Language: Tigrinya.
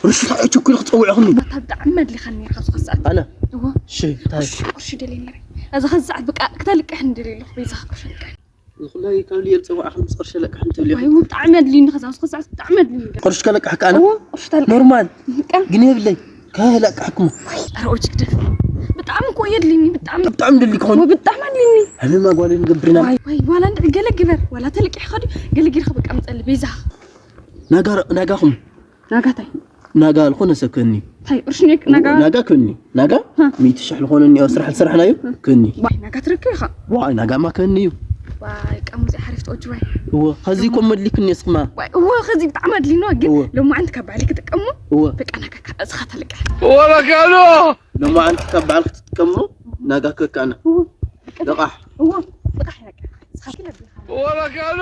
ርሽታ እችኩል ክፀውዕኹም። ኣታ ብጣዕሚ መድሊኻኒ ነርካ ኣብዚ ሰዓት። ኣነ እዎ ሽታይ ቅርሺ ደልየ ነረ። እዚ ከዚ ሰዓት በቃ ክተልቅሕ እንደልየ ኣለኹ። በይዛኻ ቅርሺ ልቅሕ። ዝኹላይ ካብ ልየ ዝፀዋዕኹም ምስ ቅርሺ ለቅሕ እንትብል ወይ እውን ብጣዕሚ ኣድልዩኒ። ከዛ ኣብዚ ሰዓት ብጣዕሚ ኣድልዩኒ። ቅርሺ ከለቅሐካ ኣነ እዎ ቅርሺ ተልቅሕ። ኖርማል በቃ ግን የብለይ ከለቅሐኩም ኧረ ኦጂ ግደፍ። ብጣዕሚ እኮ የድልዩኒ ብጣዕሚ ብጣዕሚ ደሊ ክኾን እዎ ብጣዕሚ ኣድልዩኒ። ኣበይ ማጓለ ንገብርና ዋይ ዋይ ዋላ እንድዒ ገለ ግበር ዋላ ተልቅሕ ኸዲ ገለ ጌርካ በቃ ምፀሊ በይዛኻ። ናጋ ናጋኹም ናጋታይ ናጋ ዝኾነ ሰብ ከኒ ታይ ቅርሺ ነክ ናጋ ናጋ ከኒ ናጋ ሃ። ሚእቲ ሽሕ ዝኾነ እኒኦ ስራሕ ዝሰራሕናዮ ከኒ ዋይ ናጋ ትረክብ ኢኻ። ዋይ ናጋማ ከኒ እዩ ዋይ ቀሙዚ ሓሪፍ ተወጅ ዋይ እዎ ከዚ ኮም መድሊክኒ እስኽማ ዋይ እዎ ከዚ ብጣዕሚ ኣድልዩኒ ግን እዎ። ሎማዓንቲ ካብ ባዕሊ ክጥቀሞ እዎ በቃ ናጋ እዚኻ ተልቅሕ። ሎማዓንቲ ካብ በዓል ክትጥቀሞ ናጋ ከካና እዎ ደቓሕ እዎ ብቃሕ ያቀ እዚኻ ክለብኻ ወረጋሎ